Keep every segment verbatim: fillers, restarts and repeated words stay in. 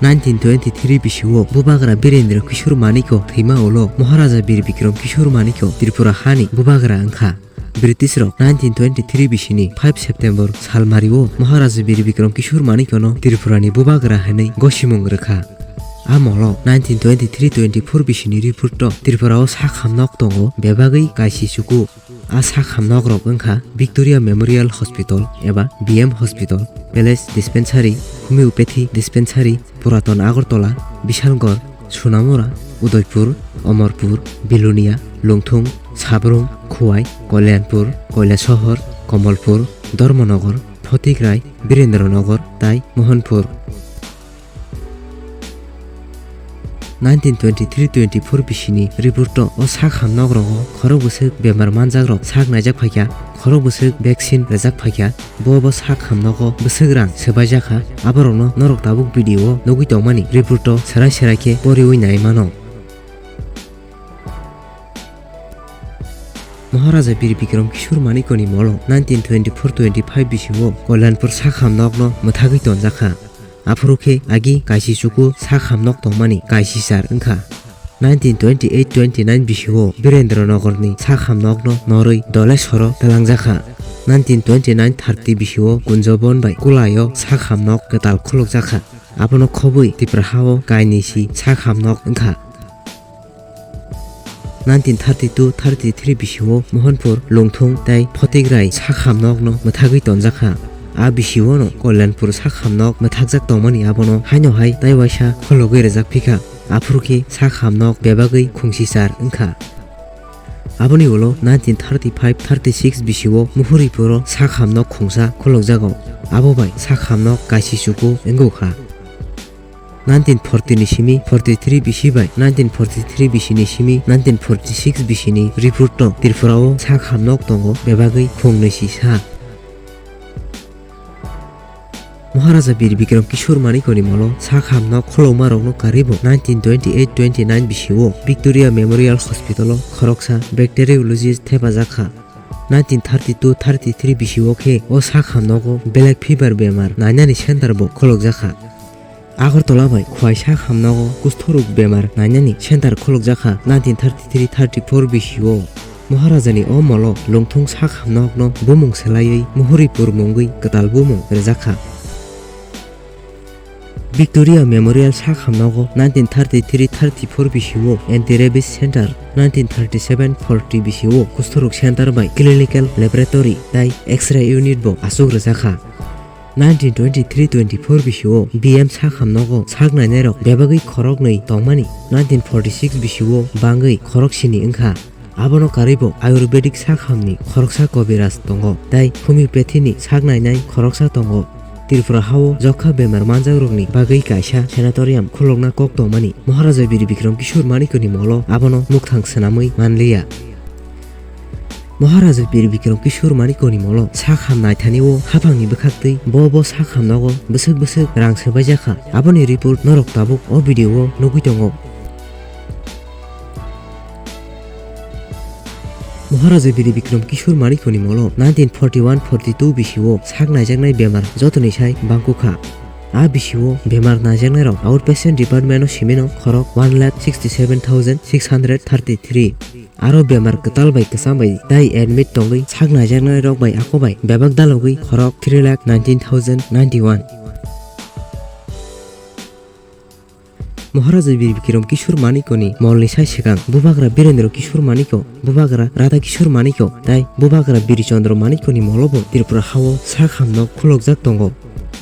Nineteen twenty-three bisio Bubagra Birendra Kishore Manikya thwima ulo Maharaja Bir Bikram Kishore Manikya Tripura hani Bubagra wngkha. British rok nineteen twenty-three bisini five September salmario Maharaja Bir Bikram Kishore Manikya no Tripura ni Bubagra hinwi gosimung rwkha. A molo nineteen twenty-three twenty-four bisini report o Tripura o sak hamnok tongo bebagwi kaisi chuku. A sak hamnokrok wngkha Victoria Memorial Hospital eba B M Hospital, Palace Dispensary, Homeopathy Dispensary, Puraton Agartala, Bishalgarh, Sonamura, Udaipur, Amarpur, Belonia, Lungthung, Sabrum, Khowai, Kalyanpur, Kailasohor, Kamalpur, Dharmanagar, Photigrai, Birendranagar tai Mohanpur. Nineteen twenty-three twenty-four bisini report o o sak hamnogrogo khorok bwswk bemar manjakrok sak naijak phaikha, khorok bwswk vaccine rwjak phaikha, bo bo sak hamnogo bwswk rang swbaijak kha, aborokno norok tabuk video o nugwi tongmani report o serai serai khe poriwi nai mano. Maharaja Bir Bikram Kishore Manikya ni molo nineteen twenty-four twenty-five bisio Kalyanpur sak hamnokno mwthagwi tonjak kha. Aphuru khe agi kaisi chuku sak hamnok tongmani kaisi char wngkha. Nineteen twenty-eight twenty-nine bisio Birendranagar ni sak hamnokno norwi Doleshwaro twlangjakha. Nineteen twenty-nine thirty bisio Kunjabon bai Kulaio sak hamnok kwtal khulukjakha. Abono khobwi Tripura hao kainwi si sak hamnok wngkha. Nineteen thirty-two thirty-three bisio Mohanpur, Lungthung tei Photigrai sak hamnokno mwthagwi tonjakha. A bisiono Kalyanpur sak hamnok mwthakjak tongmani abono haino hai tai waisa khologwi rwjak phikha. Aphuru khe sak hamnok bebagwi khungsi char wngkha. Aboni ulo nineteen thirty-five thirty-six bisio Muhuripuro sak hamnok khungsa kholokjago. Abo bai sak hamnok kaisi chuku wngkha. Nineteen forty ni simi forty-three bisi bai nineteen forty-three bisi ni simi nineteen forty-six bisi ni report o Tripura o sak hamnok tongo bebagwi khungnwi si sa. Maharaja Bir Bikram Kishore Manikya ni molo sak hamnok khulokma rokno karwi bo nineteen twenty-eight twenty-nine bisio Victoria Memorial Hospital o khoroksa bacteriologist thepajak kha. Nineteen thirty-two thirty-three bisio khe o sak hamnogo black fever bemar nainani center bo kholokjak kha. Agartala bai Khowai sak hamnogo kushtorog bemar nainani center kholokjak kha nineteen thirty-three thirty-four bisio. Maharajani o molo Lungthung sak hamnokno bumung swlaiwi Muhuripur mungwi kwtal bumung rwjak kha. Victoria Memorial sak hamnogo nineteen thirty-three thirty-four bisio Anti-Rabies Center, nineteen thirty-seven forty bisio Kushtorog Center bai Clinical Laboratory tai X-ray Unit bo aswk rwjak kha. Nineteen twenty-three twenty-four bisio B M sak hamnogo sak nainairok bebagwi khoroknwi tongmani nineteen forty-six bisio bangwi khoroksini wngkha. Abono karwibo Ayurvedic sak hamni khoroksa Kobiraj tongo, tei Homeopathy ni sak nainai khoroksa tongo. Tripura hao jokha bemar manjakrokni bagwi kaisa sanatorium khulokna kok tongmani Maharaja Bir Bikram Kishore Manikyani molo abono mukthang swnamwi manliya. Maharaja Bir Bikram Kishore Manikyani molo sak ham naithani o haphangni bwkhaktwi bo bo sak hamnogo bwswk bwswk rang swbaijak kha. Aboni report norok tabuk o video o nugwi tongo. Maharaja Bir Bikram Kishore Manikyani molo nineteen forty-one forty-two bisio sak naijaknai bemar jotoni sai bangkukha. A bisio bemar naijaknairok outpatient department o simino khorok one lakh sixty-seven thousand six hundred thirty-three. Aro bemar kwtal bai kwcham bai tai admit tongwi sak naijaknairok bai ako bai bebak dalogwi khorok three lakh nineteen thousand ninety-one. Maharaja Bir Bikram Kishore Manikyani molni sai swkang Bubagra Birendra Kishore Manikya, Bubagra Radha Kishore Manikya tai Bubagra Bir Chandra Manikyani molobo Tripura hao sak hamno khulokjak tongo.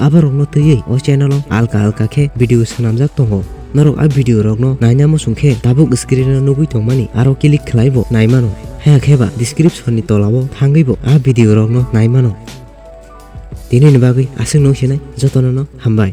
Aborokno twiwi o channel o alka alka khe video swnamjak tongo. Norok a video rokno naina muchung khe tabuk screen o nugwi tongmani aro click khlaibo naimano. Haya khe ba description ni tola o thangwi bo a video rokno naimano. Tini ni bagwi aswk no sinai jotono no hambai.